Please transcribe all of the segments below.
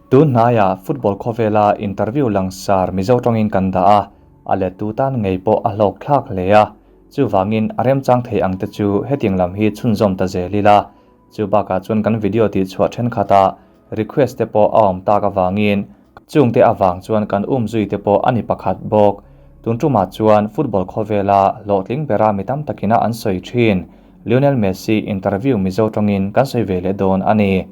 Tun hnaiah football khawvela interview langsar Mizo tawngin kan dah a, a lettu tan ngei pawh a hlawk thlak hle a, chuvangin a remchang thei ang te chu hetiang lam hi chhunzawm ta zel ila. Chu bakah chuan kan video tihchhuah thenkhatah request te pawh a awm tak avangin chungte avang chuan kan um zui te pawh a ni pakhat bawk. Tun tumah chuan football khawvela hlawhtling bera mi tam takina an sawi thin Lionel Messi interview Mizo tawngin kan sawi ve leh dawn a ni.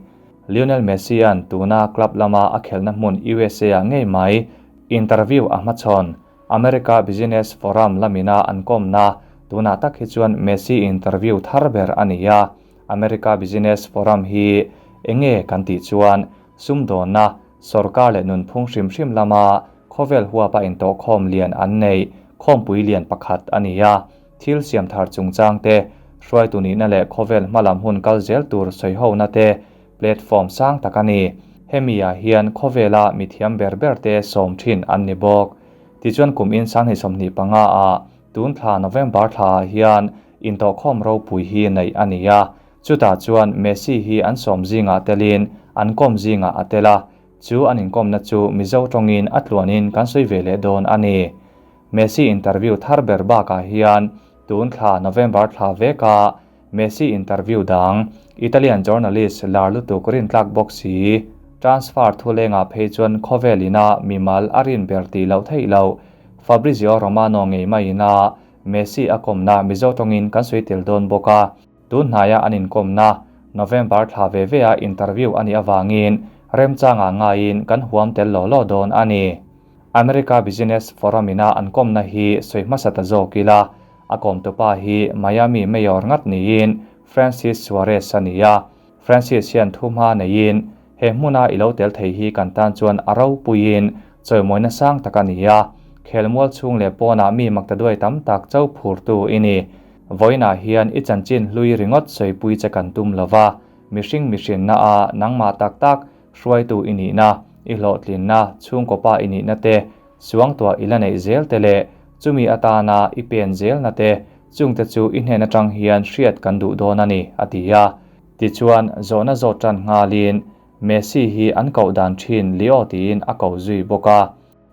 Lionel Messi-a'n tuna club lama a khelhna hmun USA-ah ngei mai interview a hmachhawn. America Business Forum lamina an kawmna tunah tak hi chuan Messi interview thar ber a ni a. America Business Forum hi enge kan tih chuan sumdawnna, sawrkar leh nunphung hrim hrim lama khawvel huapa intawhkhawm lian an neih khawmpui lian pakhat a ni a. Thil siam thar chungchang te, hruaitu nihna leh khawvel hmalam hun kal zel tur sawihona te platform sang tak a ni. Hemi ah hian khawvela mithiam ber ber te sawm thin an ni bawk. Tichuan kum in 2025 ah tun thla November thla ah hian intawhkhawm ropui hi neih a ni a. Chutah chuan Messi hi an sawm zingah telin an kawm zingah a tel a, chu an inkawmna chu Mizo tawngin a tluanin kan sawi ve leh dawn a ni. Messi interview thar ber bakah hian tun thla November thla veka Messi interview dang Italian journalist lar lutuk rintlak bawk si transfer thu lengah phei chuan khawvel ina mimal a rin ber tih loh theih loh Fabrizio Romano ngei maiina Messi a kawmna Mizo tawngin kan sawi tel dawn bawk a. Tun hnaia an inkawmna November thla ve ve a interview a nih avangin remchangah ngaiin kan huam tel law law dawn a ni. America Business Forum ina an kawmna hi sawi hmasa ta zawk ila, a kawmtupa hi Miami Mayor ngat niin Francis Suarez a ni a. Francis hian thu hma neiin, He hmuna i lo tel thei hi kan tan chuan a ropuiin chawimawina sang tak a ni a, khelmual chhung leh pawnah mi maktaduai tam tak cho phurtu i ni. Vawiinah hian i chanchin hlui ringawt sawipui che kan tum lova, mihring mihrinna a nangmah tak tak Hruaitu i nihna, i hlawhtlinna, chhungkaw pa i nihna te, suangtuah i la neih zel te leh chumi atana i pen zelna te, chungte chu i hnen atang hian hriat kan duh dawn a ni, a ti a. Tichuan, zawhna zawt tan nghalin Messi hi an koh dan thin Leo tiin a ko zui bawk a.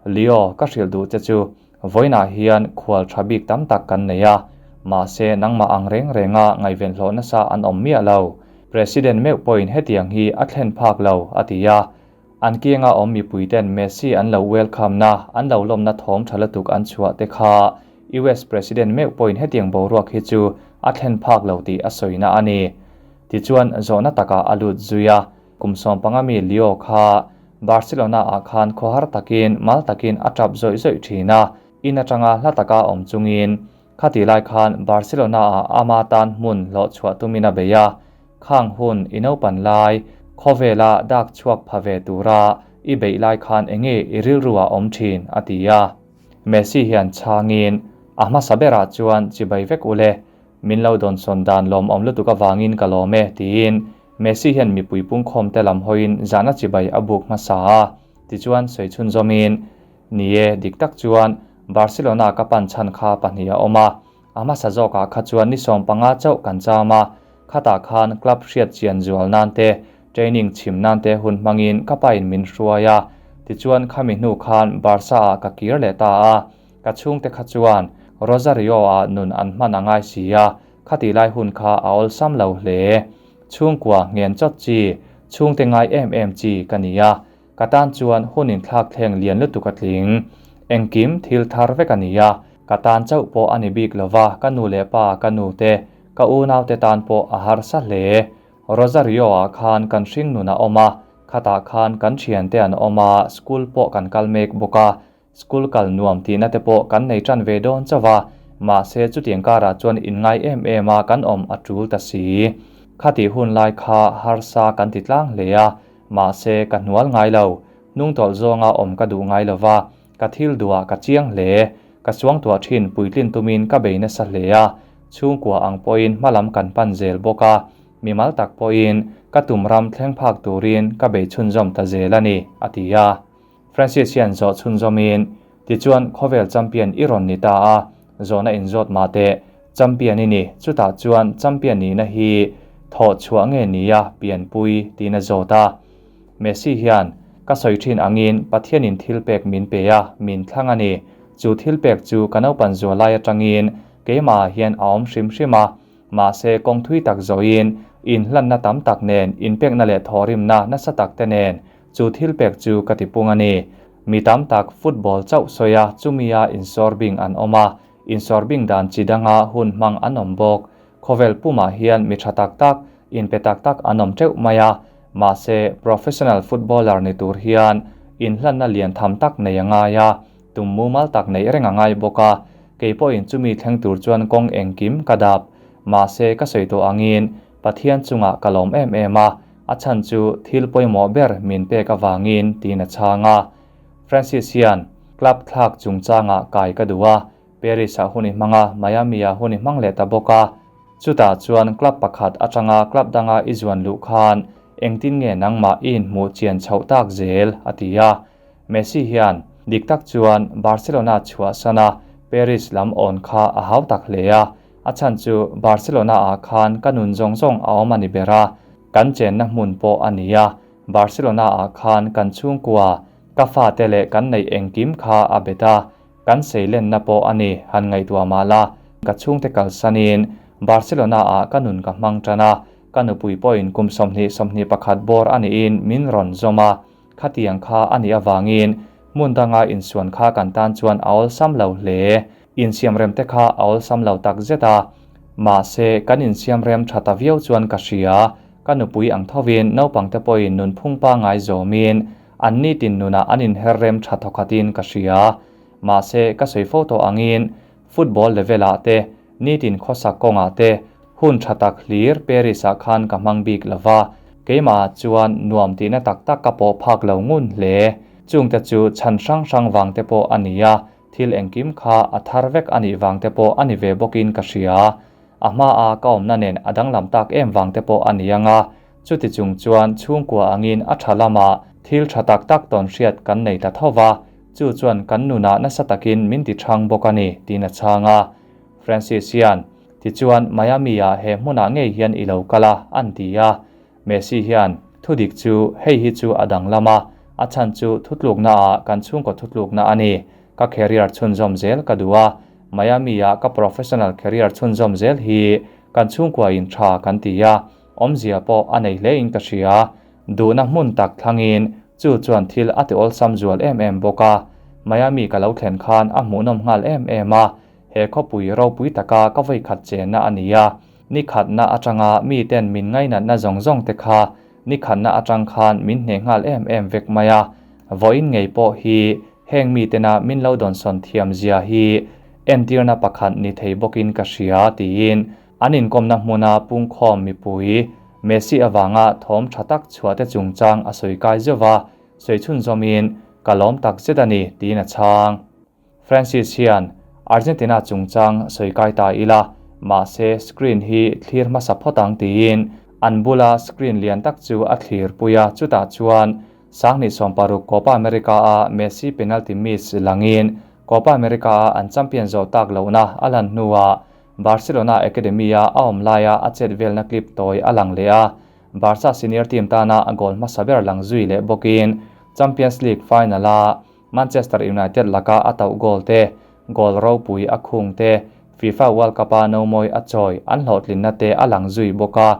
Leo, ka hrilh duh che chu, vawiinah hian khual tha bik tam tak kan nei a, mahse nangmah ang reng renga ngaihven hlawh nasa an awm miah lo. President meuh pawhin hetiang hi a thlen phak lo, a ti a. An kianga awm mipuiten Messi an lo welcome na, an lo lawmna thawm tha lutuk an chhuah te kha US President meuh pawhin hetiang boruak hi chu a thlen phak lo tih a sawina a ni. Tichuan, zawhna takah a lut zui a. Kum 15 mi Leo kha Barcelona ah khan khawhar takin mal takin a tap zawih zawih thin a, in atanga hla taka awm chungin khati lai khan Barcelona ah ama tan hmun hlawh chhuah tumin a bei a, khang hun i naupan lai khawvela dak chhuak pha ve tura i beih lai khan enge i rilru ah awm thin a ti a. Messi hian chhangin a hmasa berah chuan chibai vek ule, min lo dawnsawn dan lawmawm lutuk avangin ka lawm e tiin Messi hian mipui pungkhawmte lam hawiin zahna chibai a buk hmasa a, tichuan sawi chhunzawmin, Ni e, dik tak chuan Barcelona ka pan chhan kha pahnih a awm a, a hmasa zawkah kha chuan ni 15 chauh kan cham a, khatah khan club hriat chian zual nan te, training chhim nan te hun hmangin ka pain min hruai a, tichuan khami hnu khan Barca ah ka kir leh ta a, ka chhungte kha chuan Rosario-ah nun an hman a ngai si a, Khati lai hun kha a awlsam lo hle. Chhungkua nghen chawt chi, chhungte ngai em em chi ka ni a. Ka tan chuan hun inthlak thleng lian lutuk a tling. Engkim thil thar vek a ni a. Ka tan chauh pawh a ni bik lova, ka nu leh pa, ka nu te, ka unau te tan pawh a harsa hle. Rosario-ah khan kan hring nun a awm a, khatah khan kan thiante an awm a, school pawh kan kal mek bawk a. School kal nuam tihna te pawh kan nei tan ve dawn chauh a, mahse chutiang karah chuan inngai em em a kan awm a tul ta si. Khatih hun lai kha harsa kan ti tlang hle a, mahse ka hnual ngai lo. Hnungtawlh zawnga awm ka duh ngai lo va, ka thil duhah ka chiang hle. Ka suangtuah thin puitlin tumin ka bei nasa hle a, chhungkua ang pawhin hmalam kan pan zel bawk a, mimal tak pawhin ka tum ram thleng phak turin ka bei chhunzawm ta zel a ni, a ti a. Francis hian zawh chhunzawmin, Tichuan, khawvel champion i rawn ni ta a, zawhna inzawt mah teh, champion i ni, chutah chuan champion nihna hi thawh chhuah nge nia pianpui tiin a zawt a. Messi hian, Ka sawi thin angin Pathianin thil pek min pe a, min thlang a ni. Chu thil pek chu ka naupan zual lai atangin keimahah hian a awm hrim hrim a. Mahse kawng thui tak zawhin inhlanna tam tak nen, inpekna leh thawhrimna nasa tak te nen chu thil pek chu ka tipung a ni. Mi tam tak football chauh sawi a, chumia insawrbing an awm a, insawrbing dan chi danga hun hmang an awm bawk. Khawvel pumah hian mi tha tak tak, inpe tak tak an awm teuh mai a, mahse professional footballer ni tur hian inhlanna lian tham tak nei a ngai a, tum mumal tak neih reng a ngai bawk a, kei pawhin chumi thleng tur chuan kawng engkim ka dap. Mahse ka sawi tawh angin Pathian chungah ka lawm em em a, a chhan chu thil pawimawh ber min pek avangin tiin a chhang a. Francis hian club thlak chungchangah kai ka duh a, Paris-ah hun i hmang a, Miami-ah hun i hmang leh ta bawk a. Chutah chuan club pakhat atanga club danga i zuan luh khan engtin nge nangmah i inhmuh chian chhoh tak zel? a ti a. Messi hian dik tak chuan Barcelona chhuahsan a, Paris lam awn kha a hau tak hle a. A chhan chu Barcelona-ah khan ka nun zawng zawng a awm a ni ber a, kan chenna hmun pawh a ni a. Barcelona-ah khan kan chhungkua, ka fate leh kan neih engkim kha a bet a. Kan seilenna pawh a ni, han ngaihtuah mah la, ka chhungte kalsanin Barcelona-ah ka nun ka hmang tan a, ka nupui pawhin kum 20 21 bawr a niin min rawn zawm a, khatiang kha a nih avangin hmun danga insuan kha kan tan chuan a awlsam lo hle. Insiamrem te kha a awlsam lo tak zet a, mahse kan insiamrem tha ta viau chuan ka hria, ka nupui ang thovin naupangte pawhin nunphung pangngai zawmin An nitin nunah an inher rem tha thawkhatin ka hria. Mahse, ka sawi fo tawh angin football level-ah te, nitin khawsak kawngah te hun tha tak hlir Paris-ah khan ka hmang bik lo va, keimahah chuan nuam tihna tak tak ka pawh phak lo ngun hle. Chungte chu chhan hrang hrang vang te pawh a ni a, thil engkim kha a thar vek a nih vang te pawh a ni ve bawkin ka hria. A hmaa ka awmna nen a danglam tak em vang te pawh a ni ang a, Chuti chung chuan chhungkua angin a tha lamah thil tha tak tak tawn hriat kan nei ta tho va, chu chuan kan nunah nasa takin min ti chhang bawk a ni, tiin a chhang a. Francis hian, Tichuan, Miami-ah he hmunah ngei hian i lo kal a, an ti a. Messi hian, Thudik chu hei hi chu a danglam a, a chhan chu thutluknaah kan chhungkaw thutlukna a ni. Ka career chhunzawm zel ka duh a, Miami-ah ka professional career chhunzawm zel hi kan chhungkuain tha kan ti a, Awmzia pawh a nei hle in ka hria. Duhna hmun tak thlangin chu chuan thil a ti awlsam zual em em bawk a. Miami ka lo thlen khan a hmuhnawm nghal em em a, he khawpui ropui taka ka vawikhat chenna a ni a. Ni khatna atanga miten min ngainatna zawng zawng te kha ni khatna atang khan min hneh nghal em em vek mai a. Vawiin ngei pawh hi heng mitena min lo dawnsawn thiam zia hi entirna pakhat ni thei bawkin ka hria tiin An inkawmna hmuna pungkhawm mipui Messi avanga thawm tha tak chhuahte chungchang a sawi kai zeuh va, sawi chhunzawmin, Ka lawm tak zet a ni, tiin a chhang. Francis hian Argentina chungchang sawi kai ta ila, mahse screen hi thlir hmasa phawt ang tiin an bula screen lian tak chu a thlir pui a, chutah chuan 2016 Copa America-a Messi penalty miss langin Copa America-a an champion zawh tak lohna a lan hnuah Barcelona Academy-a a awm laia a chet velna clip tawi a lang leh a, Barca senior team tana a goal hmasa ber lang zui leh bawkin Champions League final-a Manchester United laka a tauh goal te, goal ropui a khung te, FIFA World Cup-a nomawi a chawi an hlawhtlinna te a lang zui bawk a.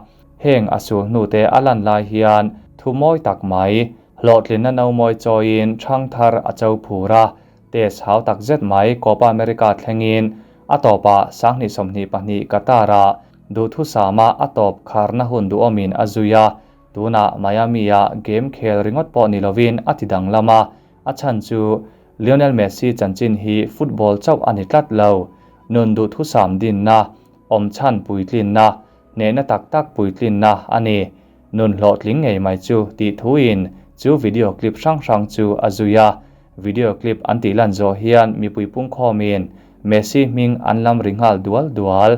Heng a sul hnu te a lan lai hian thu mawi tak mai, hlawhtlinna nomawi chawiin ṭhang thar a cho phur a, Test hau tak zet mai Copa America thlengin a tawpah 2022 Qatar-ah duhthusama a tawp kharna hun duhawmin a zui a, tunah Miami-ah game khel ringawt pawh ni lovin a ti danglam a, a chhan chu Lionel Messi chanchin hi football chauh a ni tlat lo. Nun duhthusam dinna, awmchhan puitlinna, hnehna tak tak puitlinna a ni. Nun hlawhtling ngei mai chu tih thuin chu video clip hrang hrang chu a zui a. Video clip an tih lan zawh hian mipui pungkhawmin Messi hming an lam ri nghal dual dual.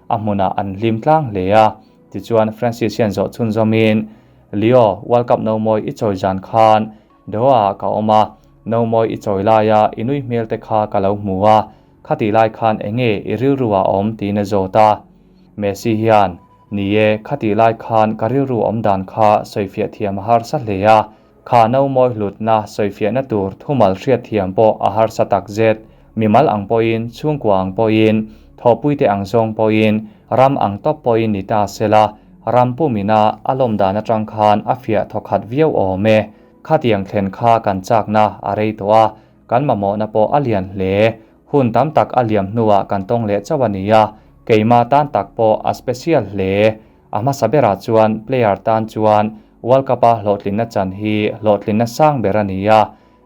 A hmunah an hlim tlang hle a. Tichuan Francis hian zawh chhunzawmin, Leo, World Cup no mawi i chawi zan khan Doha-ah ka awm a, no mawi i chawi laia i nui hmel te kha ka lo hmu a, khatih lai khan enge i rilru ah awm tiin a zawt a. Messi hian, Ni e, khatih lai khan ka rilru awm dan kha sawifiah thiam a harsa hle a. Kha no mawi hlutna sawifiahna tur thumal hriatthiam pawh a harsa tak zet. Mimal ang pawhin, chhungkua ang pawhin, thawhpuite ang zawng pawhin, ram ang tawp pawhin ni ta sela, ram pumina a lawm dan atang khan a fiah thawkhat viau awm e. Khatiang thlen kha kan chakna a rei tawh a, kan mamawhna pawh a lian hle. Hun tam tak a liam hnuah kan tawng leh chauh a ni a, keimah tan tak pawh a special hle. A hmasa berah chuan player tan chuan World Cup-a hlawhtlinna chan hi hlawhtlinna sang ber a ni a,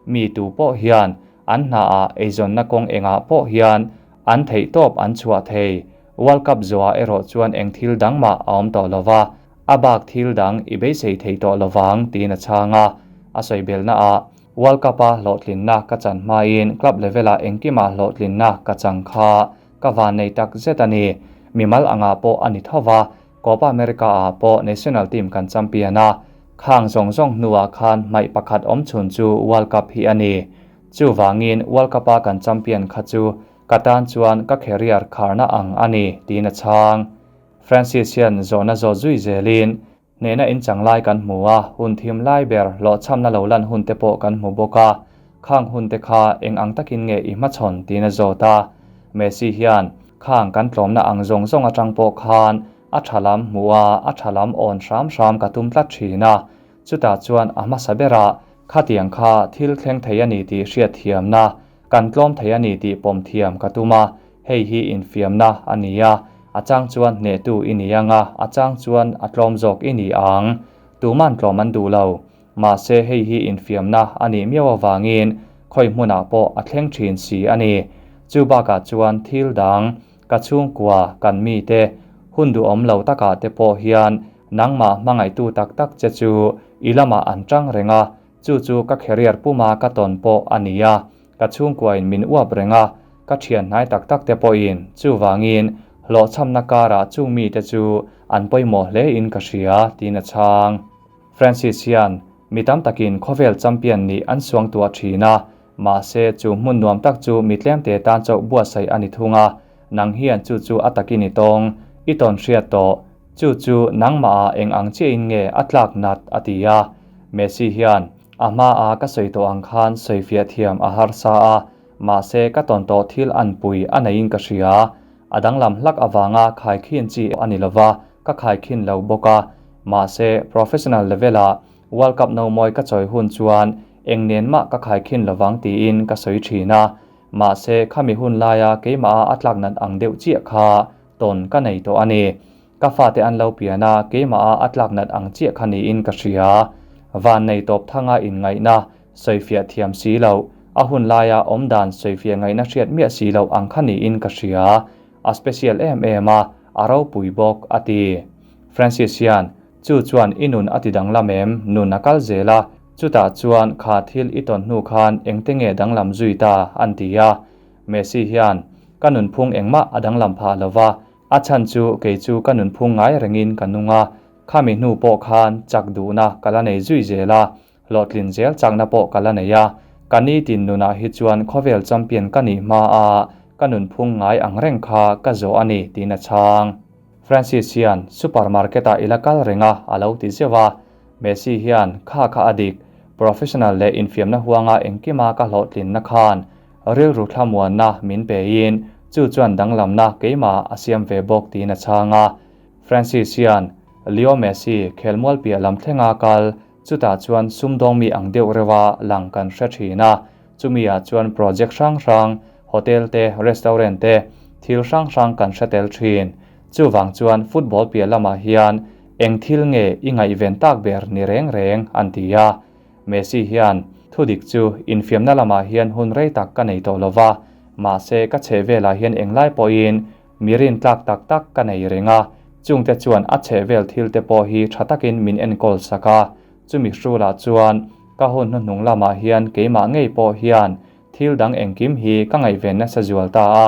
mi tu pawh hian an hnaah eizawnna kawng engah pawh hian an theih tawp an chhuah thei. World Cup zawhah erawh chuan eng thil dang mah a awm tawh lo va, a bak thil dang i beisei thei tawh lo vang tiin a chhang a. A sawi belnaah World Cup-a hlawhtlinna ka chan hmain club level-ah engkimah hlawhtlinna ka chang kha Ka van nei tak zet a ni. Mimal angah pawh a ni tho va, Copa America-ah pawh national team kan champion a. Khang zawng zawng hnuah khan hmaih pakhat awm chhun chu World Cup hi a ni. Chuvangin World Cup-a kan champion kha chu ka tan chuan ka career kharna ang a ni, tiin a chhang. Francis hian zawhna zawt zui zelin Hnehna inchang lai kan hmu a, hun thim lai ber hlawhchhamna lo lan hun te pawh kan hmu bawk a, khang hun te kha eng ang takin nge i hmachhawn tiin a zawt a. Messi hian khang kan tlawmna ang zawng zawng atang pawh khan a tha lam hmu a, a tha lam awn hram hram ka tum tlat thin a, chutah chuan a hmasa berah khatiang kha thil thleng thei a ni tih hriatthiamna Kan tlawm thei a ni tih pawm thiam ka tum a, hei hi infiamna a ni a, a chang chuan hnehtu i ni ang a, a chang chuan a tlawm zawk i ni ang. Tuman tlawm an duh lo. Mahse hei hi infiamna a nih miau avangin khawi hmunah pawh a thleng thin si a ni. Chu bakah chuan thil dang, ka chhungkua, kan mite, hun duhawm lo takah te pawh hian nangmah hmangaihtu tak tak che chu i lamah an tang reng a, Chu chu ka career puma ka tawn pawh a ni a, ka chhungkuain min uap reng a, ka thian hnai tak tak te pawhin chuvangin hlawhchhamna karah chung mite chu an pawimawh hle in ka hria, tiin a chhang. Francis hian mi tam takin khawvel champion nih an suangtuah thin a, mahse chu hmun nuam tak chu mi tlemte tan chauh buatsaih a ni thung a, nang hian chu chu a takin i tawng, i tawn hriat tawh, Chu chu nangmah ah eng ang chiahin nge a tlak nat a ti a. Messi hian a hma a ka sawi tawh ang khan sawifiah thiam a harsa a, mahse ka tawn tawh thil anpui a neiin ka hria. A danglam hlak avanga khaikhin chi a ni lova, ka khaikhin lo bawk a. Mahse professional level ah World Cup no mawi ka chawi hun chuan eng nen mah ka khaikhin lovang tiin ka sawi thin a. Mahse khami hun laia keimah a a tlak nat ang deuh chiah kha tawn ka nei tawh a ni. Ka fate an lo pian a, keimah a a tlak nat ang chiah kha niin ka hria. Van nei tawp thanga inngaihna, sawifiah thiam si loh, a hun laia awm dan sawifiah ngaihna hriat miah si loh ang kha niin ka hria. A special em em a, a ropui bawk, a ti. Francis hian, Chu chuan i nun a ti danglam em? Nun a kal zel a, chutah chuan kha thil i tawn hnu khan engte nge danglam zui ta? an ti a. Messi hian, Ka nunphung engmah a danglam phah lo va, a chhan chu kei chu ka nunphung ngai rengin ka nung a, khami hnu pawh khan chak duhna ka la nei zui zel a, hlawhtlin zel chakna pawh ka la nei a, ka nitin nunah hi chuan khawvel champion ka nih hma a ka nunphung ngai ang reng kha ka zawh a ni, tiin a chhang. Francis hian supermarket-ah i la kal reng a, a lo ti zeuh a. Messi hian, Kha kha a dik, professional leh infiamna huanga engkima ka hlawhtlinna khan Rilru thlamuanna min pein chu chuan danglamna keimah a siam ve bawk tiin a chhang a. Francis hian Leo Messi khelmual piah lam thlenga kal chutah chuan sumdawng mi ang deuh reuha lang kan hre thin a. Chumi ah chuan project hrang hrang, hotel te, restaurant te, thil hrang hrang kan hre tel thin. Chuvang chuan football piah lamah hian eng thil nge i ngaihven tak ber ni reng reng an ti a. Messi hian, Thudik chu infiamna lamah hian hun rei tak ka nei tawh lo va, mahse ka chheh velah hian englai pawhin mi rintlak tak tak ka nei reng a, chungte chuan a chheh vel thil te pawh hi tha takin min enkawl sak a, chumi hrulah chuan ka hun hnuhnung lamah hian keimah ngei pawh hian thil dang engkim hi ka ngaihven nasa zual ta a,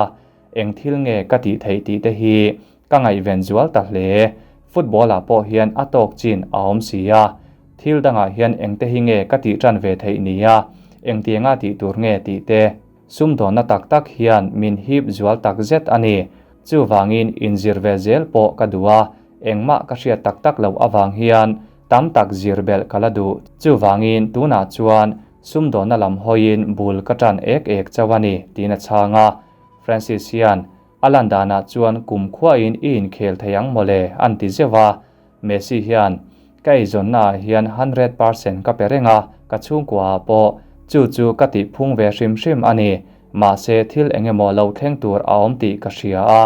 eng thil nge ka tih theih tih te hi Ka ngaihven zual ta hle. Football ah pawh hian a tawk chin a awm si a. Thil dangah hian engte hi nge ka tih tan ve theih nia, engtianga tih tur nge tih te. Sumdawnna tak tak hian min hip zual tak zet a ni. Chuvangin inzir ve zel pawh ka duh a, engmah ka hriat tak tak loh avang hian Tam tak zir belh ka la duh. Chuvangin tunah chuan sumdawnna lam hawiin bul ka tan ek ek chauh a ni, tiin a chhang a. Francis hian a lan danah chuan kum khuain i inkhel thei ang mawle an ti zeuh a. Messi hian ka eizawnnaah hian 100% ka pe reng a, ka chhungkuaah pawh chu chu ka tih phung ve hrim hrim a ni. Mahse thil eng emaw lo thleng tur a awm tih ka hria a,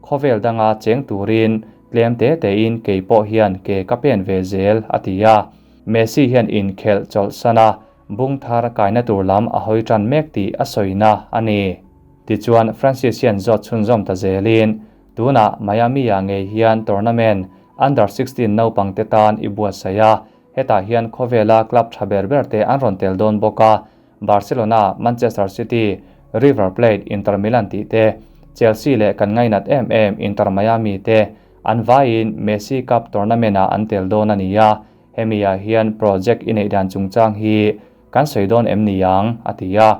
khawvel danga cheng turin tlem te tein kei pawh hian ke ka pen ve zel, a ti a. Messi hian inkhelh chawlhsan a, bung thar kaina tur lam a hawi tan mek tih a sawina a ni. Tichuan Francis hian zawt chhunzawm ta zelin, tunah Miami-ah ngei hian tournament Under 16 naupangte tan i buatsaih a, hetah hian khawvela club tha ber ber te an rawn tel dawn bawk a, Barcelona, Manchester City, River Plate, Inter Milan tih te, Chelsea leh kan ngainat em em Inter Miami te an vaiin Messi Cup tournament-ah an tel dawn a ni a, hemi-ah hian project i neih dan chungchang hi kan sawi dawn em ni ang, a ti a.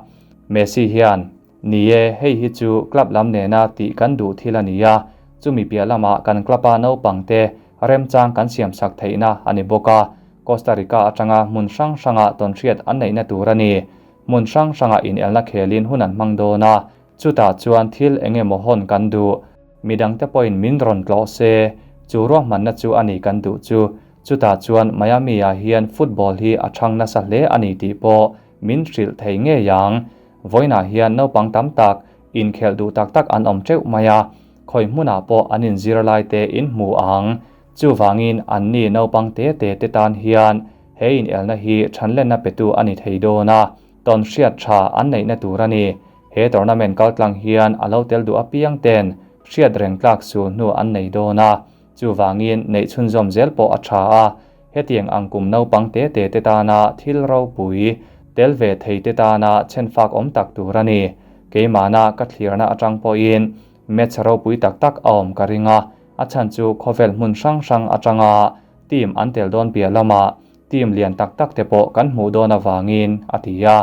Messi hian, Ni e, hei hi chu club lam nena tih kan duh thil a ni a, chumi piah lamah kan club-a naupangte remchang kan siamsak theihna a ni bawk a, Costa Rica atanga hmun hrang hranga tawnhriat an neihna tur a ni. Hmun hrang hranga inelna khelin hun an hmang dawn a, chutah chuan thil eng emaw hawn kan duh. Midangte pawhin min rawn tlawh se, chu ruahmanna chu a ni kan duh chu. Chutah chuan Miami-ah hian football hi a thang nasa hle a ni tih pawh min hrilh thei ngei ang. Vawiinah hian naupang tam tak inkhelh duh tak tak an awm teuh mai a, khawi hmunah pawh an inzir lai te in hmu ang. Chuvangin anni naupang te te te tan hian he inelna hi thanlenna petu a ni thei dawn a, tawn hriat tha an neihna tur a ni. He tournament kaltlang hian a lo tel duh apiang ten hriat reng tlak sul hnu an nei dawn a, chuvangin neih chhunzawm zel pawh a tha a, hetiang ang kum naupang te te te tana thil ropui tel ve thei te tana chhenfak awm tak tur a ni. Keimahna ka thlirna atang pawhin match ropui tak tak a awm ka ring a, A chhan chu khawvel hmun hrang hrang atanga team an tel dawn piah lamah team lian tak tak te pawh kan hmuh dawn avangin, a ti a.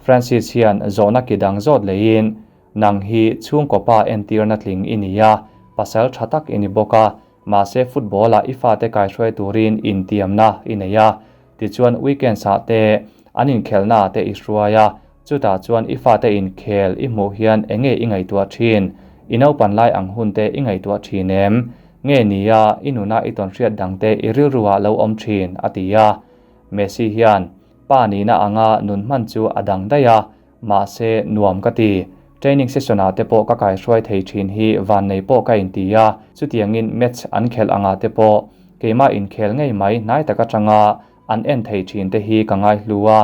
Francis hian zawhna ki dang zawt leiin, Nang hi chhungkaw pa entirna tling i ni a, pasal tha tak i ni bawk a, mahse football-ah i fate kaihruai turin intiamna i nei a, tichuan weekends-ah te an inkhelhnaah te i hruai a, Chutah chuan i fate inkhel i hmuh hian enge i ngaihtuah thin? I naupan lai ang hun te i ngaihtuah thin em? Nge nia i nuna i tawnhriat dang te i rilru ah lo awm thin? a ti a. Messi hian, Pa nihna anga nun hman chu a dang daih a, mahse nuam ka ti. Training session ah te pawh ka kaihruai thei thin hi vannei pawh ka inti a, chutiangin match an khelh angah te pawh keimah inkhel ngei mai hnai tak atanga an en thei thin te hi ka ngaihlu a,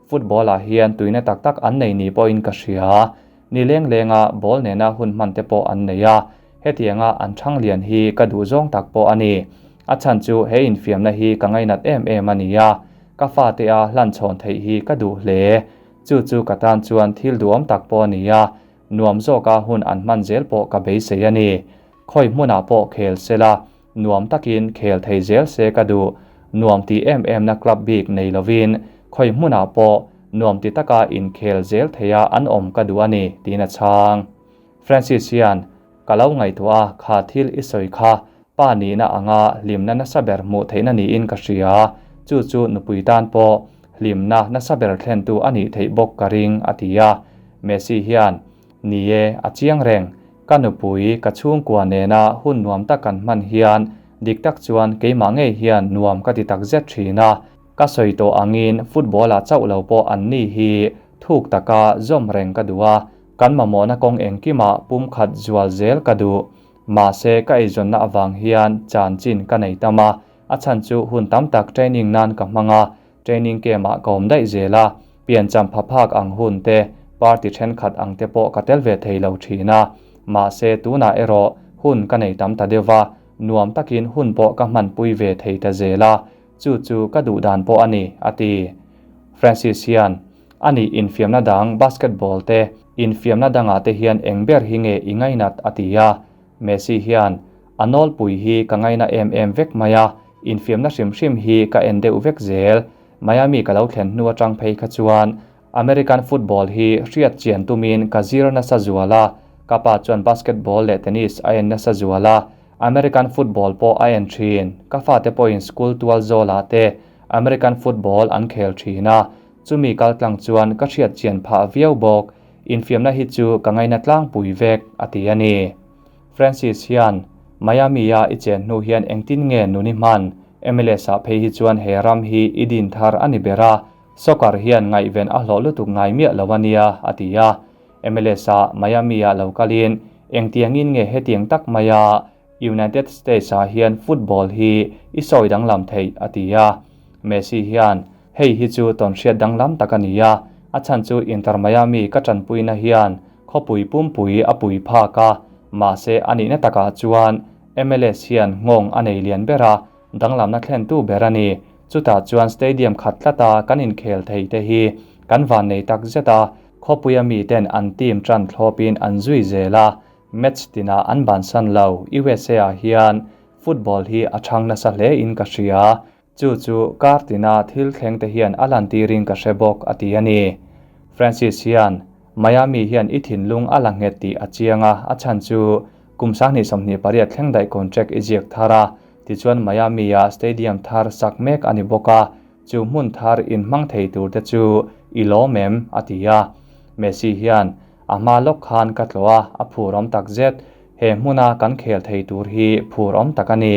Football ah hian tuina tak tak an nei ni pawhin ka hria. Ni leng lenga ball nena hun hman te pawh an nei a, hetianga an thang lian hi ka duh zawng tak pawh a ni. A chhan chu he infiamna hi ka ngainat em em a ni a, ka fate a hlan chhawn theih hi ka duh hle. Chu chu ka tan chuan thil duhawm tak pawh a ni a, nuam zawka hun an hman zel pawh ka beisei a ni. Khawi hmunah pawh khel sela, Nuam takin khel thei zel se ka duh. Nuam ti em emna club bik nei lovin khawi hmunah pawh nuam ti taka inkhel zel theia an awm ka duh a ni, tiin a chhang. Francis hian, Ka lo ngaihtuah a, kha thil i sawi kha pa nihna anga hlimna nasa ber hmuh theihna niin ka hria, chu chu nupui tan pawh hlimna nasa ber thlentu a nih theih bawk ka ring, a ti a. Messi hian, Ni e, a chiang reng. Ka nupui, ka chhungkua nena hun nuam tak kan hman hian dik tak chuan keimah ngei hian nuam ka ti tak zet thin a. Ka sawi tawh angin football-ah chauh lo pawh an ni hi thuk taka zawm reng ka duh a, kan mamawhna kawng engkimah pumkhat zual zel ka duh. Mahse, ka eizawnna avang hian chanchin ka nei tam a, a chhan chu hun tam tak training nan ka hmang a, Training camp-ah ka awm daih zel a, piancham pha phak ang hun te, party thenkhat ang te pawh ka tel ve thei lo thin a. Mahse, tunah erawh hun ka nei tam ta deuh va, nuam takin hun pawh ka hmanpui ve thei ta zel a, chu chu ka duh dan pawh a ni, a ti. Francis hian, A nih infiamna dang basketball te, infiamna dangah te hian eng ber hi nge i ngainat? a ti a. Messi hian, A nawlpui hi ka ngaina em em vek mai a, infiamna hrim hrim hi ka en deuh vek zel. Miami ka lo thlen hnu atang phei kha chuan American football hi hriat chian tumin ka zir nasa zual a, ka pa chuan basketball leh tennis a en nasa zual a, American football pawh a en thin. Ka fate pawhin school tual zawlah te American football an khel thin a, chumi kaltlang chuan ka hriat chian phah viau bawk. Infiamna hi chu ka ngaina tlangpui vek, a ti a ni. Francis hian Miami-a i chen hnu hian engtin nge nun i hman? MLS-ah phei hi chuan he ram hi i din thar a ni ber a, soccer hian ngaihven a hlawh lutuk ngai miah lo a nia, a ti a. MLS-ah Miami-ah lo kalin engtiangin nge hetiang tak maia United States-ah hian football hi i sawi danglam theih, a ti a. Messi hian, Hei hi chu tawnhriat danglam tak a ni a, a chhan chu Inter Miami ka tanpuina hian khawpui pumpui a pui phak a, mahse a nihna takah chuan MLS hian nghawng a nei lian ber a, danglamna thlentu ber a ni. Chutah chuan stadium khat tlata kan inkhel thei te hi kan vannei tak zet a, khawpuia miten an team tan thlawpin an zui zel a, match tinah an bansan lo. USA ah hian football hi a chhang nasa hle in ka hria. Chu chu kar tina thil thleng te hian a lantirin ka hre bawk, a ti a ni. Francis hian, Miami hian i thinlung a la nghet tih a chiang a, a chhan chu kum 2028 thleng daih contract i ziak thar a, tichuan Miami-ah stadium thar sak mek a ni bawk a, chu hmun thar inhmang thei tur te chu i lawm em? a ti a. Messi hian, A hma lawk khan ka tlawh a, a phur awm tak zet. He hmuna kan khel thei tur hi phur awm tak a ni.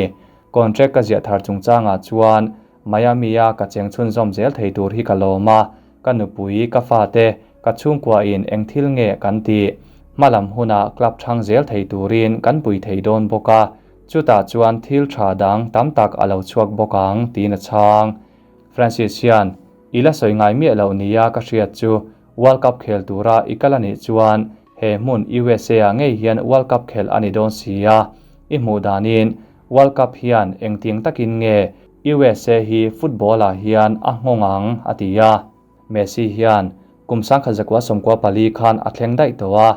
Contract ka ziah thar chungchangah chuan Miami-a ka cheng chhunzawm zel thei tur hi ka lawm a, ka nupui, ka fate, ka chhungkuain eng thil nge kan tih? Hmalam hunah club chhang zel thei turin kan pui thei dawn bawk a, chutah chuan thil tha dang tam tak a lo chhuak bawk ang, tiin a chhang. Francis hian, I la sawi ngai miah loh nia ka hriat chu World Cup khel tura i kal a nih chuan he hmun USA-ah ngei hian World Cup khelh a ni dawn si a, i hmuh danin World Cup hian engtiang takin nge USA hi football-ah hian a nghawng ang, a ti a. Messi hian kum 1994 khan a thleng daih tawh a,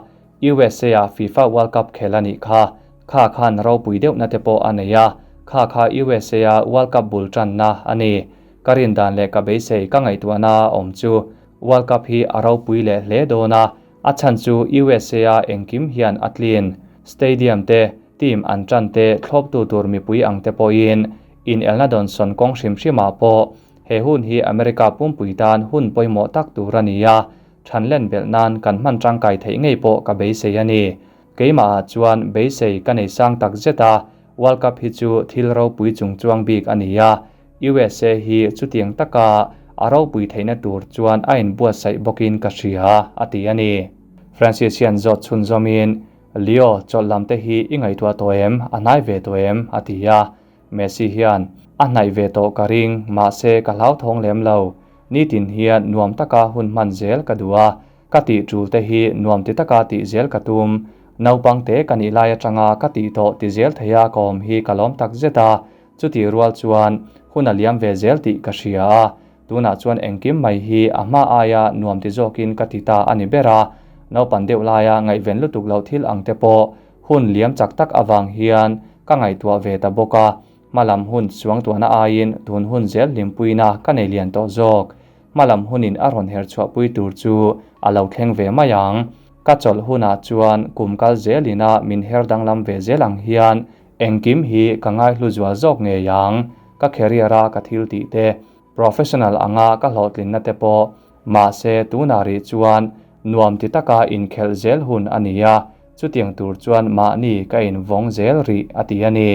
USA-ah FIFA World Cup khelh a nih kha. Kha khan ropui deuhna te pawh a nei a, kha kha USA-a World Cup bul tanna a ni. Ka rin dan leh ka beisei ka ngaihtuahna a awm chu World Cup hi a ropui leh hle dawn a, a chhan chu USA-a engkim hian a tlin. Stadium te, team an tan te, thlawptu tur mipui ang te pawhin inelna dawnsawn kawng hrim hrimah pawh he hun hi America pumpui tan hun pawimawh tak tur a ni a, thanlen belh nan kan hman tangkai theih ngei pawh ka beisei a ni. Keimahah chuan beisei ka nei sang tak zet a, World Cup hi chu thil ropui chungchuang bik a ni a, USA hi chutiang taka a ropui theihna tur chuan a inbuatsaih bawkin ka hria, a ti a ni. Francis hian zawt chhunzawmin, Leo, chawlh lam te hi i ngaihtuah tawh em? A hnai ve tawh em? a ti a. Messi hian, A hnaih ve tawh ka ring, mahse ka hlauthawng lem lo. Nitin hian nuam taka hun hman zel ka duh a, ka tih tul te hi nuam ti taka tih zel ka tum. Naupang te ka nih lai atanga ka tih tawh ti zel theia ka awm hi ka lawm tak zet a, Chutih rual chuan hun a liam ve zel tih ka hria a, tunah chuan engkim mai hi a hma aia nuam ti zawkin ka ti ta a ni ber a, naupan deuh laia ngaihven lutuk loh thil ang te pawh hun liam chak tak avang hian ka ngaihtuah ve ta bawk a, hmalam hun suangtuahna aiin tun hun zel hlimpuina ka nei lian tawh zawk. Hmalam hunin a rawn her chhuahpui tur chu a lo thleng ve mai ang. Ka chawlh hunah chuan kum kal zelina min her danglam ve zel ang hian Engkim hi ka ngaihlu zual zawk ngei ang, ka career a ka thil tih te, professional anga ka hlawhtlinna te pawh, mahse tunah rih chuan nuam ti taka inkhelh zel hun a ni a, chutiang tur chuan mahni ka invawng zel rih a ti a ni.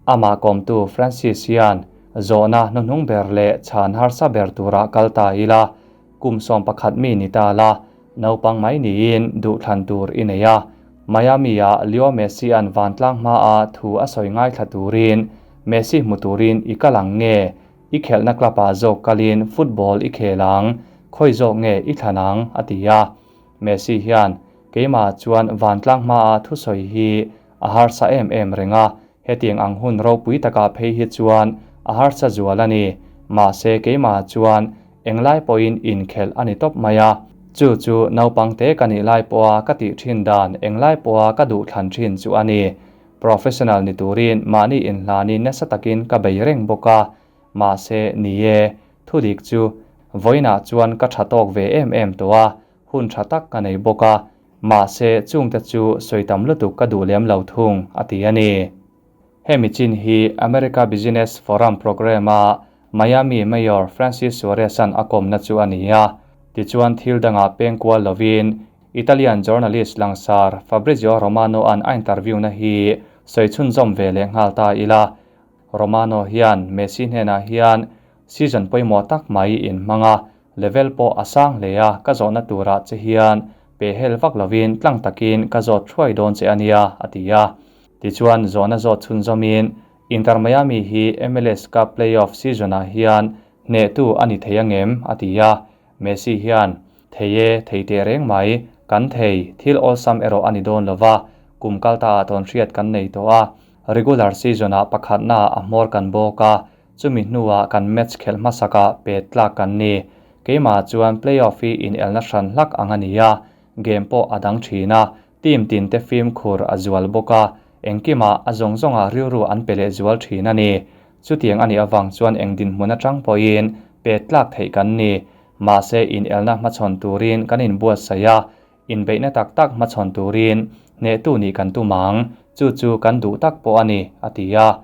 Amah kawmtu Francis hian zawhna hnuhnung ber leh chhan harsa ber turah kal ta ila, Kum 11 mi ni ta la, naupang mai niin duhthlan tur i nei a. Miami-ah Leo Messi-a'n vantlang hmaah thu a sawi ngaithla turin Messi hmu turin i kal ang nge? I khelhna club-ah zawk kalin football i khel ang, khawi zawk nge i thlan ang? a ti a. Messi hian, Keimah chuan vantlang hmaah thusawi hi a harsa em em reng a, Hetiang ang hun ropui takah phei hi chuan a harsa zual a ni. Mahse keimah chuan englai pawhin inkhelh a ni tawp mai a. Chu chu naupang te ka nih lai pawha ka tih thin dan englai pawha ka duh thlan thin chu a ni. Professional ni turin mahni inhlanin nasa takin ka bei reng bawk a. Mahse ni e, thudik chu vawiinah chuan ka tha tawk ve em em tawh a, hun tha tak ka nei bawk a. Mahse, chungte chu sawi tam lutuk ka duh lem lo thung, a ti a ni. Hemi chin hi America Business Forum programme-a Miami Mayor Francis Suarez-a'n a kawmna chu a ni a. Tichuan thil dangah peng kual lovin Italian journalist langsar Fabrizio Romano-a'n a interview-na hi sawi chhunzawm ve leh nghal ta ila. Romano hian Messi hnenah hian season pawimawh tak mai in hmang a, level pawh a sang hle a, ka zawhna turah che hian pehhel vak lovin tlang takin ka zawt thuai dawn che a nia, a ti a. Tichuan zawhna zawt chhunzawmin Inter Miami hi MLS Cup playoff season-ah hian hnehtu a ni thei angem? a ti a. Messi hian, Thei e, thei teh reng mai, kan thei, thil awlsam erawh a ni dawn lo va, kum kal taah tawnhriat kan nei tawh a, regular season-ah pakhatnaah a hmawr kan bawk a, chumi hnuah kan match khelh hmasakah pet tlak kan ni. Keimah chuan playoff hi inelna hran hlak ang a ni a, game pawh a dang thin a, Team tin te fimkhur a zual bawk a, engkimah a zawng zawngah rilru an pe leh zual thin a ni. Chutiang a nih avang chuan eng dinhmun atang pawhin pet tlak theih kan ni. Mahse inelna hmachhawn turin kan inbuatsaih a, inbeihna tak tak hmachhawn turin hnehtu nih kan tum ang, chu chu kan duh tak pawh a ni, a ti a.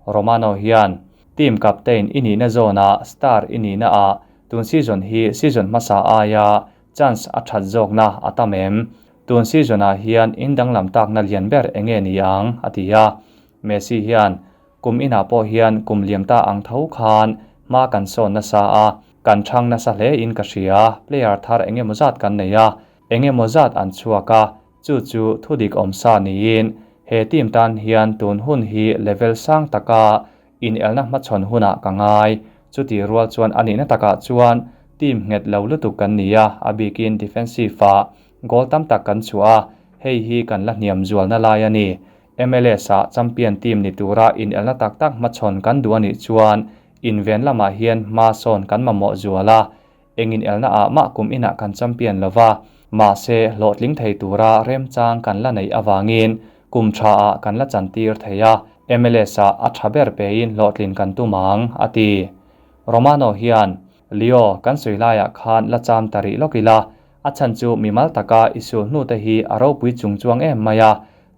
Romano hian team captain i nihna zawnah star i nihna ah tun season hi season hmasa aia chance a that zawkna a tam em? Tun season ah hian in danglam takna lian ber enge ni ang? a ti a. Messi hian, Kum inah pawh hian kum liam ta ang tho khan hma kan sawn nasa a, kan chhang nasa hle in ka hria, player thar eng emaw zat kan nei a, eng emaw zat an chhuak a, chu chu thudik awm sa niin he team tan hian tun hun hi level sang taka Inelna hmachhawn hunah ka ngai. Chutih rual chuan a nihna takah chuan team nghet lo lutuk kan ni a, a bikin defensive-ah goal tam tak kan chhuah a, hei hi kan la hniam zualna lai a ni. MLS-ah champion team ni tura inelna tak tak hmachhawn kan duh a nih chuan inven lamah hian hma sawn kan mamawh zual a, eng inelna ah mah kum inah kan champion lo va, mahse hlawhtling thei tura remchang kan la neih avangin kum tha ah kan la chantir thei a, MLS ah a tha ber pein hlawhtlin kan tum ang, a ti. Romano hian, Leo, kan sawi laiah khan la cham ta rih lawk ila, a chhan chu mimal taka i sul hnute hi a ropui chung chuang em mai a,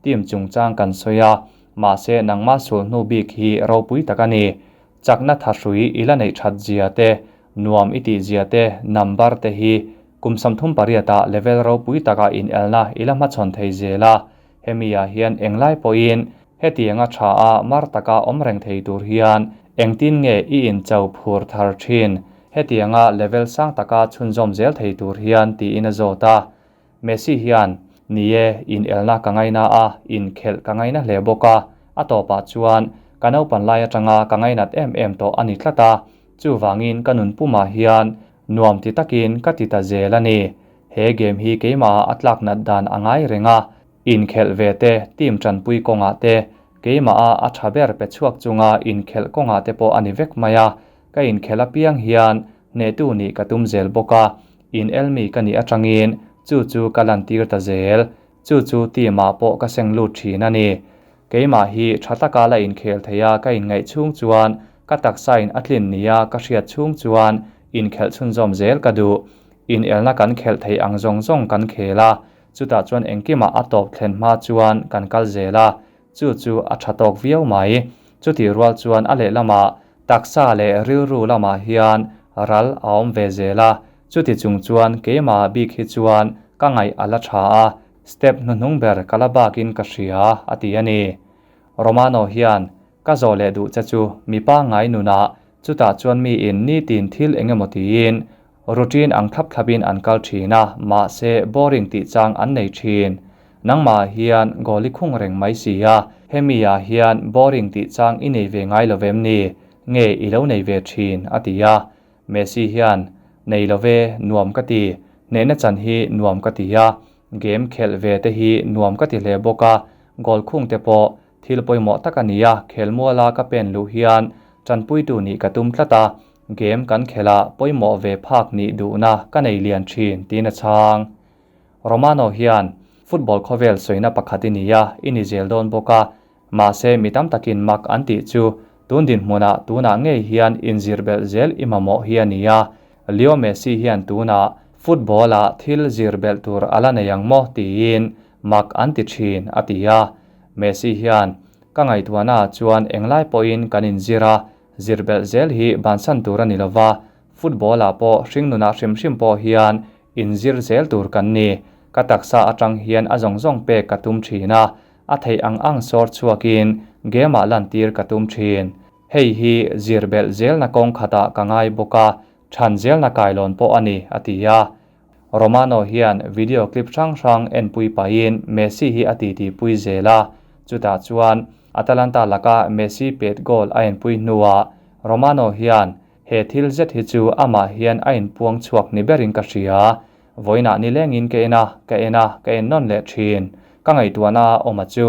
team chungchang kan sawi a, mahse nangma sul hnu bik hi ropui tak a ni. Chakna thahrui i la neih that zia te, nuam i tih zia te, number te hi kum 38 ah level ropui taka inelna i la hmachhawn thei zel a. Hemi ah hian englai pawhin hetianga tha a mar taka awm reng thei tur hian engtin nge i incho phur thar thin? Hetianga level sang taka chhunzawm zel thei tur hian tiin a zawt a. Messi hian, Ni e, inelna ka ngaina a, inkhelh ka ngaina hle bawk a, a tawpah chuan ka naupan lai atanga ka ngainat em em tawh a ni tlat a, chuvangin ka nun pumah hian nuam ti takin ka ti ta zel a ni. He game hi keimahah a tlak nat dan a ngai reng a, inkhelh ve te, team tanpui kawngah te, keimaha a tha ber pe chhuak chunga inkhelh kawngah te pawh a ni vek mai a, ka inkhelh apiang hian hnehtu nih ka tum zel bawk a, In elmi ka nih atangin chu chu ka lantir ta zel. Chu chu team ah pawh ka seng lut thin a ni. Keimah hi tha taka la inkhel thei a ka inngaih chhung chuan ka taksa in a tlin nia ka hriat chhung chuan inkhelh chhunzawm zel ka duh. Inelna kan khelh theih ang zawng zawng kan khel a, chutah chuan engkimah a tawp thlen hma chuan kan kal zel a, chu chu a tha tawk viau mai. Chutih rual chuan a lehlamah Taksa leh rilru lamah hian ral a awm ve zel a, chuti chung chuan keimah bik hi chuan ka ngaih a la tha a, step hnuhnung ber ka la bakin ka hria, a ti a ni. Romano hian, Ka zawh leh duh che chu mipa ngai nunah chutah chuan miin nitin thil eng emaw tiin routine ang thlap thlapin an kal thin a, mahse boring tih chang an nei thin. Nangmah hian goal i khung reng mai si a, hemi ah hian boring tih chang i nei ve ngai lo vem ni? Nge i lo nei ve thin? a ti a. Messi hian, Nei lo ve, nuam ka ti. Hnehna chan hi nuam ka ti a, game khelh ve te hi nuam ka ti hle bawk a, goal khung te pawh thil pawimawh tak a ni a, khelmuala ka pen luh hian tanpuitu nih ka tum tlat a, game kan khelh ah pawimawh ve phak nih duhna ka nei lian thin, tiin a chhang. Romano hian football khawvel sawina pakhat i ni a, i ni zel dawn bawk a. Mahse, mi tam takin mak an tih chu tun dinhmunah tunah ngei hian inzir belh zel i mamawh hi a ni a. Leo Messi hian tunah football-ah thil zir belh tur a la nei ang maw tiin mak an ti thin, a ti a. Messi hian. Ka ngaihtuahnaah chuan englai pawhin kan inzir a, zir belh zel hi bansan tur a ni lova, football-ah pawh hringnunah hrim hrim pawh hian inzir zel tur kan ni. Ka taksa atang hian a zawng zawng pek ka tum thin a, a theih ang ang sawr chhuakin game-ah lantir ka tum thin. Hei hi zir belh zelna kawng khatah ka ngai bawk a, chhan zelna kailawn pawh a ni, a ti a. Romano hian video clip hrang hrang enpui pahin Messi hi a titi pui zel a, chutah chuan Atalanta laka Messi pet goal a enpui hnuah Romano hian he thil zet hi chu amah hian a inpuang chhuak ni berin ka hria. Vawiinah nilengin ka en a, ka en a, ka en nawn leh thin. Ka ngaihtuahna a awm a chu.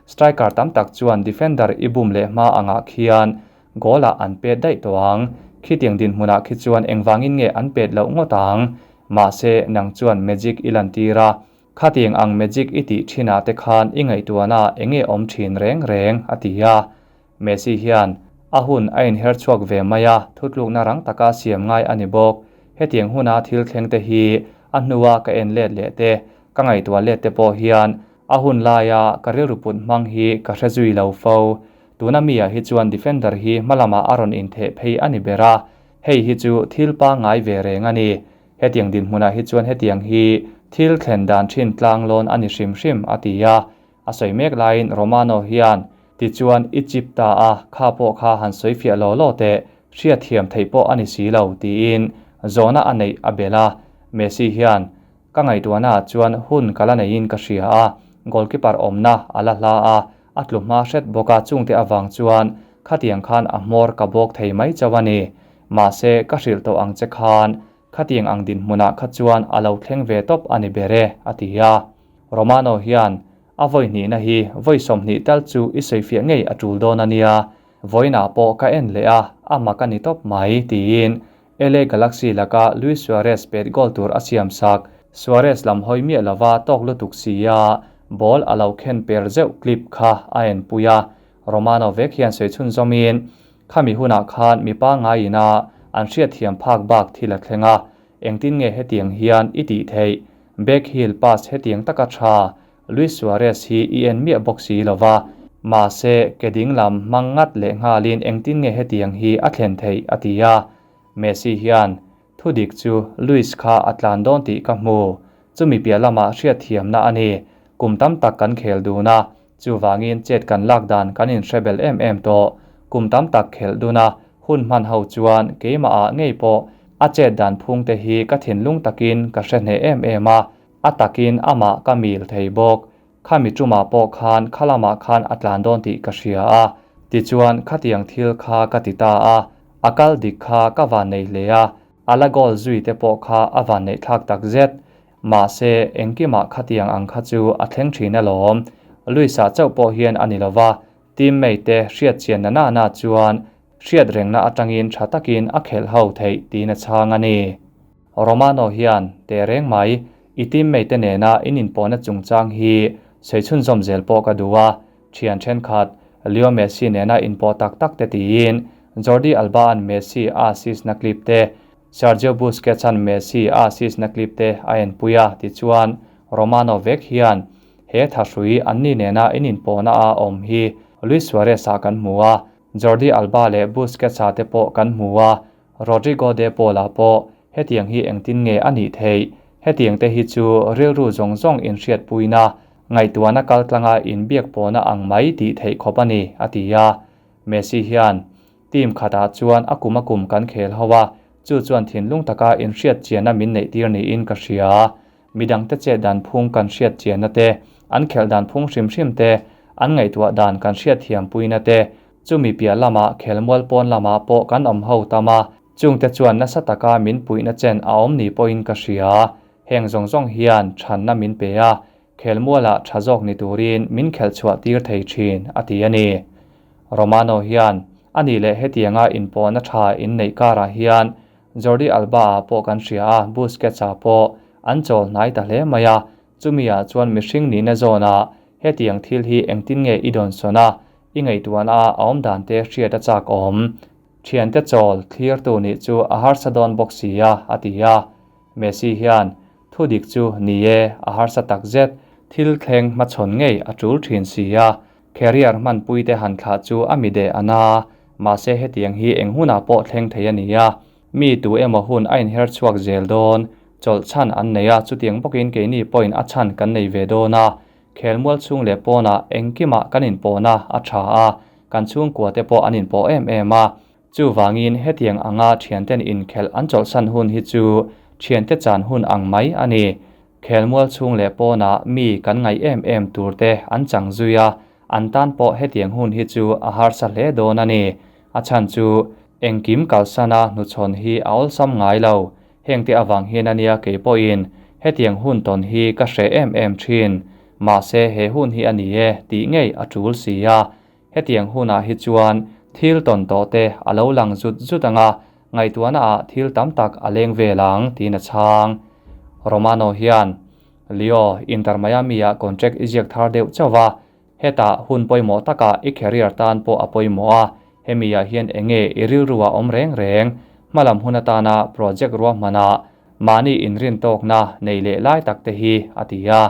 Striker tam tak chuan defender i bum leh hma angah khian Goal ah an pet daih tawh ang. Khitiang dinhmunah khi chuan engvangin nge an pet loh ngawt ang? Mahse, nang chuan magic i lantir a. Khatiang ang magic i tih thinah te khan i ngaihtuahna enge awm thin reng reng? a ti a. Messi hian a hun a inher chhuak ve mai a, thutlukna rang taka siam ngai a ni bawk. Hetiang huna thil thleng te hi a hnua ka en let leh te, ka ngaihtuah let te pawh hian a hun laia ka rilru put hmang hi ka hre zui lo fo. Tuna mi-ah hi chuan defender hi hma lamah a rawn intheh phei a ni ber a, hei hi chu thil pangngai ve reng a ni. Hetiang dinhmunah hi chuan hetiang hi thil thlen dan thin tlang lawn a ni hrim hrim, a ti a. A sawi mek laiin Romano hian, Tichuan i chip ta a, kha pawh kha han sawi fiah law law teh, hriatthiam theih pawh a ni si lo, tiin zawhna a neih a belh a. Messi hian, Ka ngaihtuahnaah chuan hun ka la neiin ka hria a, goalkeeper awmna a la hla a, a tlu hma hret bawk a, chungte avang chuan khatiang khan a hmawr ka bawk thei mai chauh a ni. Mahse, ka hrilh tawh ang che khan khatiang ang dinhmunah kha chuan a lo thleng ve tawp a ni ber e, a ti a. Romano hian a vawi hnihna hi vawi 20 tal chu i sawifiah ngei a tul dawn a nia, vawiinah pawh ka en leh a, a mak a ni tawp mai, tiin LA Galaxy laka Luis Suarez pet goal tur a siam sak. Suarez lam hawi miah lova tawk lutuk si a, ball a lo khen per zeuh clip kha a enpui a. Romano vek hian sawi chhunzawmin, Khami hunah khan mipa ngaiin a an hriatthiam phak bak thil a thleng a, engtin nge hetiang hian i tih theih? Back heel pass hetiang taka tha Luis Suarez hi i en miah bawk si lova, mahse ke ding lam hmang ngat leh nghalin engtin nge hetiang hi a thlen theih a ti a. Messi hian, Thu dik chu Luis kha a tlan dawn tih ka hmu. Chumi piah lamah hriatthiamna a ni. Kum tam tak kan khel dun a, chuvangin chet kan lak dan kan inhre bel em em tawh. Kum tam tak khelh dun a, hun hman ho chuan keimahah ngei pawh a chet dan phung te hi ka thinlung takin ka hre hneh em em a. A takin amah ka mil thei bawk. Khami tumah pawh khan khalamah khan a tlan dawn tih ka hria a. Tichuan khatiang thil kha ka ti ta a. A kal dik kha ka van nei hle a. A la goal zui te pawh kha a van neih thlak tak zet. Mahse, engkimah khatiang ang kha chu a thleng thin alawm. Luisa chauh pawh hian a ni lova, teammate te hriat chian na na na chuan hriat rengna atangin tha takin a khelh ho theih tiin a chhang a ni. Romano hian, Teh reng mai, i teammate te nena in inpawhna chungchang hi sawi chhunzawm zel pawh ka duh a, thian thenkhat, Leo Messi nena inpawh tak tak te tiin Jordi Alba-a'n Messi a assist na clip te, Sergio Busquets-a'n Messi a assist na clip te a enpui a, tichuan Romano vek hian he thahrui anni nena in inpawhna a awm hi Luis Suarez-ah kan hmu a, Jordi Alba leh Busquets-a te pawh kan hmu a, Rodrigo de Paul-a pawh hetiang hi engtin nge a nih theih? Hetiang te hi chu rilru zawng zawng inhriatpuina, ngaihtuahna kaltlanga inbiak pawhna ang mai tih theih khawp a ni, a ti a. Messi hian, Team khatah chuan a kum a kum kan khel ho a, chu chuan thinlung taka inhriat chianna min neihtir niin ka hria. Midangte chet dan phung kan hriat chianna te, an khelh dan phung hrim hrim te, an ngaihtuah dan kan hriatthiampuina te, Chumi piah lamah khelmual pawn lamah pawh kan awm ho tam a, chungte chuan nasa taka min puihna chen a awm ni pawhin ka hria. Heng zawng zawng hian chhanna min pe a, khelmualah tha zawk ni turin min khelh chhuah tir thei thin, a ti a ni. Romano hian a nih leh hetianga inpawhna tha inneih karah hian Jordi Alba-ah pawh kan hria a, Busquets-ah pawh an chawl hnai ta hle mai a, chumi-ah chuan mihring nihna zawnah hetiang thil hi engtin nge i dawnsawn a, I ngaihtuahna a awm dan te hriat a chak awm. Thiante chawl thlirtu nih chu a harsa dawn bawk si a, a ti a. Messi hian, Thu dik chu ni e, a harsa tak zet. Thil thleng hmachhawn ngei a tul thin si a. Career hmanpui te han thlah chu a mi deh a na, mahse hetiang hi eng hunah pawh thleng thei a ni a, mi tu emaw hun a inher chhuak zel dawn, chawlh chhan an nei a, chutiang bawkin keini pawhin a chhan kan nei ve dawn a, khelmual chhung leh pawnah engkimah kan inpawhna a tha a, kan chhungkua te pawh an inpawh em em a, chuvangin hetiang anga thianten inkhelh an chawlhsan hun hi chu thiante chan hun ang mai a ni. Khelmual chhung leh pawnah mi kan ngaih em em tur te an chang zui a, an tan pawh hetiang hun hi chu a harsa hle dawn a ni. A chhan chu engkim kalsana hnuchhawn hi a awlsam ngai lo. Hengte avang hian a nia kei pawhin hetiang hun tawn hi ka hreh em em thin. Mahse he hun hi a ni e tih ngei a tul si a. Hetiang hunah hi chuan thil tawn tawh te a lo lang zut zut ang a, ngaihtuahna ah thil tam tak a leng vel ang tiin a chhang. Romano hian Leo, Inter Miami ah contract i ziak thar deuh chauh va, hetah hun pawimawh takah i career tan pawh a pawimawh a, hemi ah hian eng nge i rilru ah awm reng reng, hmalam hun atana project ruahmanah mahni inrin tawkna nei leh lai tak te hi a ti a.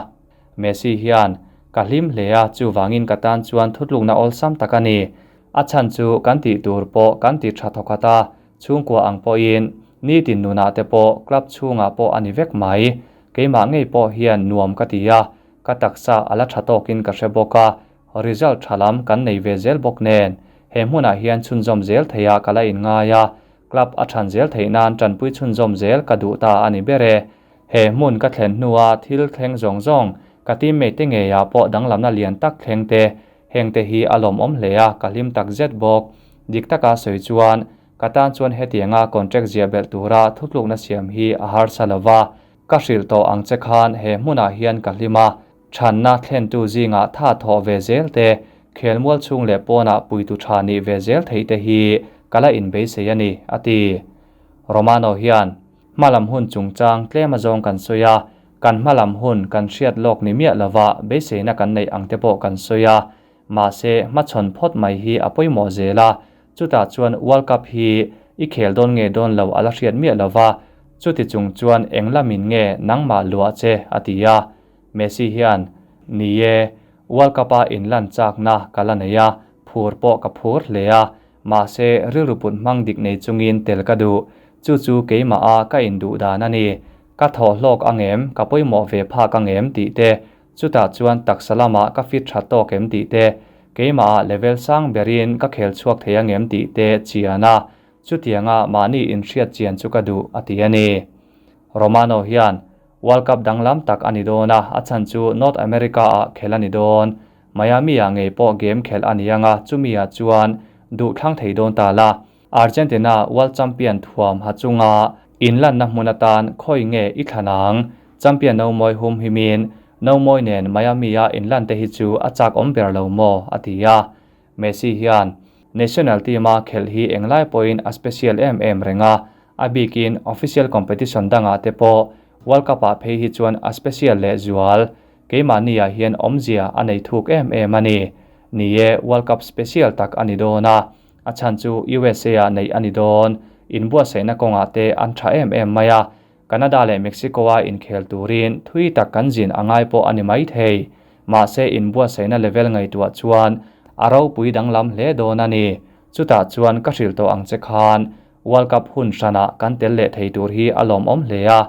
Messi hian, Ka hlim hle a, chuvangin ka tan chuan thutlukna awlsam tak a ni. A chhan chu kan tih tur pawh kan ti tha thawkhat a, chhungkua ang pawhin nitin nunah te pawh club chhungah pawh a ni vek mai. Keimah ngei pawh hian nuam ka ti a, ka taksa a la tha tawkin ka hre bawk a, result tha lam kan nei ve zel bawk nen he hmunah hian chhunzawm zel theiah ka la inngai a, club a than zel theih nan tanpui chhunzawm zel ka duh ta a ni ber e. He hmun ka thlen hnua thil thleng zawng zawng, ka teammate te ngeiah pawh danglamna lian tak thleng te, heng te hi a lawmawm hle a, ka hlim tak zet bawk. Dik taka sawi chuan, ka tan chuan hetianga contract ziah belh tura thutlukna siam hi a harsa lo va. Ka hrilh tawh ang che khan he hmunah hian ka hlim a, chhanna thlentu zingah tha thawh ve zel te, khelmual chhung leh pawnah puitu tha nih ve zel theih te hi ka la inbeisei a ni, a ti. Romano hian. Hmalam hun chungchang tlem azawng kan sawi a, kan hmalam hun kan hriat lawk ni miah lova beiseina kan neih ang te pawh kan sawi a. Mahse, hmachhawn phawt mai hi a pawimawh zel a, chutah chuan World Cup hi i khel dawn nge dawn lo a la hriat miah lova, chuti chung chuan eng lamin nge nangmah luah che a ti a. Messi hian, Ni e, World Cup-a inlan chakna ka la nei a, phur pawh ka phur hle a, Mahse, rilru put hmang dik nei chungin tel ka duh. Chu chu keimah a ka induh dan a ni. Ka thawh hlawk ang em, ka pawimawh ve phak ang em tih te, chutah chuan taksa lamah ka fit tha tawk em tih te, keimah ah level sang berin ka khel chhuak thei ang em tih te chian a, chutianga mahni inhriat chian chu ka duh, a ti a ni. Romano hian World Cup danglam tak a ni dawn a, a chhan chu North America ah khel a ni dawn. Miami-ah ngei pawh game khelh a ni ang a, chumi-ah chuan duh thlang thei dawn ta la. Argentina World Champion thuam ha chunga inlanna hmun atan khawi nge i thlan ang? Champion no mawi hum himin no mawi nen Miami-a inlan te hi chu a chak awm ber lo maw? a ti a. Messi hian national team-a khelh hi englai pawhin a special em em reng a, a bikin official competition dangah te pawh World Cup-ah phei hi chuan a special lehzual. Keimahniah hian awmzia a nei thuk em em a ni. Ni e, World Cup special tak a ni dawn a, a chhan chu USA-ah neih a ni dawn. Inbuatsaihna kawngah te an tha em em mai a, Canada leh Mexico-a inkhel turin thui tak kan zin a ngai pawh a ni mai thei. Mahse inbuatsaihna level ngaihtuah chuan a ropui danglam hle dawn a ni. Chutah chuan ka hrilh tawh ang che khan World Cup hun hranah kan tel leh thei tur hi a lawmawm hle a,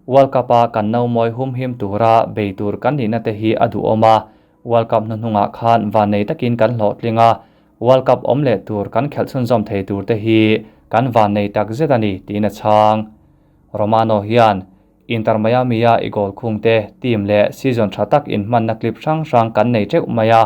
World Cup-a kan naumawi humhim tura bei tur kan nihna te hi a duhawm a, World Cup hnuhnungah khan vannei takin kan hlawhtling a, World Cup awm leh tur kan khelh chhunzawm thei tur te hi kan vannei tak zet a ni, tiin a chhang. Romano hian Inter Miami-a i goal khungte team leh season tha tak inhmanna clip hrang hrang kan nei teuh mai a,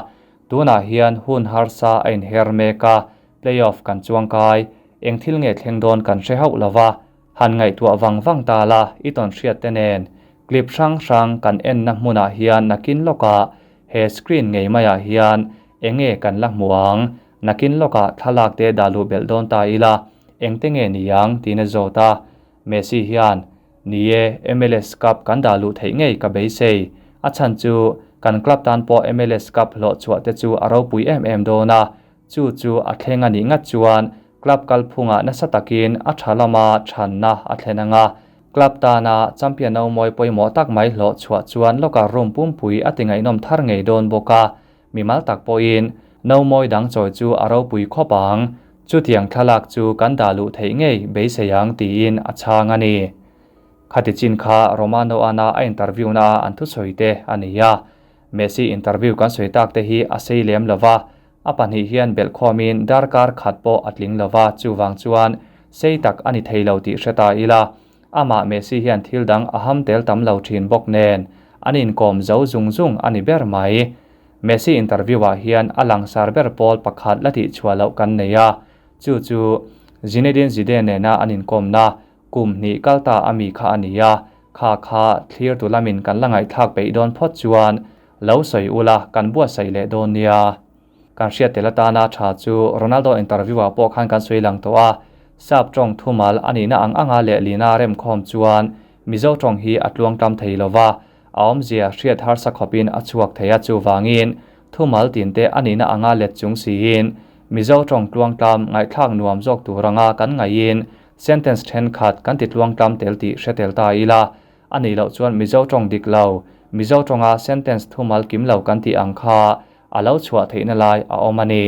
tunah hian hun harsa a inher mek a, playoff kan chuangkai, eng thil nge thleng dawn kan hre hauh lo va, Han ngaihtuah vang vang ta la, i tawn hriat te nen clip hrang hrang kan enna hmunah hian nakin lawkah he screen ngei maiah hian enge kan la hmu ang, nakin lawkah thlalak te dah luh belh dawn ta ila, engte nge ni ang tiin a zawt a. Messi hian, Ni e, MLS Cup kan dah luh theih ngei ka beisei. A chhan chu kan club tan pawh MLS Cup hlawh chhuah te chu a ropui em em dawn a, Chu chu a thleng a nih ngat chuan club kalphungah nasa takin a tha lama chhanna a thlen ang a, club tana champion no mawi pawimawh tak mai hlawh chhuah chuan locker room pumpui a ti ngaihnawm thar ngei dawn bawk a, mimal tak pawhin. No mawi dang chawi chu a ropui khawp ang, chutiang thlalak chu kan dah luh theih ngei beisei ang tiin a chhang a ni. Khati chin kha Romano ana a interview na a an thusawi te a ni a. Messi interview kan sawi tak te hi a sei lem lo va, a pahnih hian belhkhawmin darkar khat pawh a tling lo va, chuvang chuan sei tak a ni thei lo tih hre ta ila. Amah Messi hian thil dang a ham tel tam lo thin bawk nen, an inkawm zo zung zung a ni ber mai. Messi interview ah hian a langsar ber pawl pakhat la tihchhuah loh kan nei a, chu chu Zinedine Zidane nena an inkawmna kum hnih kal ta a mi kha a ni a, kha kha thlirtu lamin kan la ngaihthlak peih dawn phawt chuan lo sawi ula kan buatsaih leh dawn nia. Kan hriat tel atana tha chu Ronaldo interview ah pawh khan kan sawi lang tawh a, Sap tawng thumal a nihna ang anga lehlina remkhawm chuan Mizo tawng hi a tluangtlam thei lova, a awmzia hriat harsa khawpin a chhuak thei a, chuvangin thumal tinte a nihna anga let chung siin Mizo tawng tluangtlam ngaihthlak nuam zawk tur anga kan ngaihin sentence thenkhat kan ti tluangtlam tel tih hre tel ta ila, a nih loh chuan Mizo tawng dik lo, Mizo tawnga sentence thumal kim lo kan tih ang kha a lo chhuah theihna lai a awm a ni.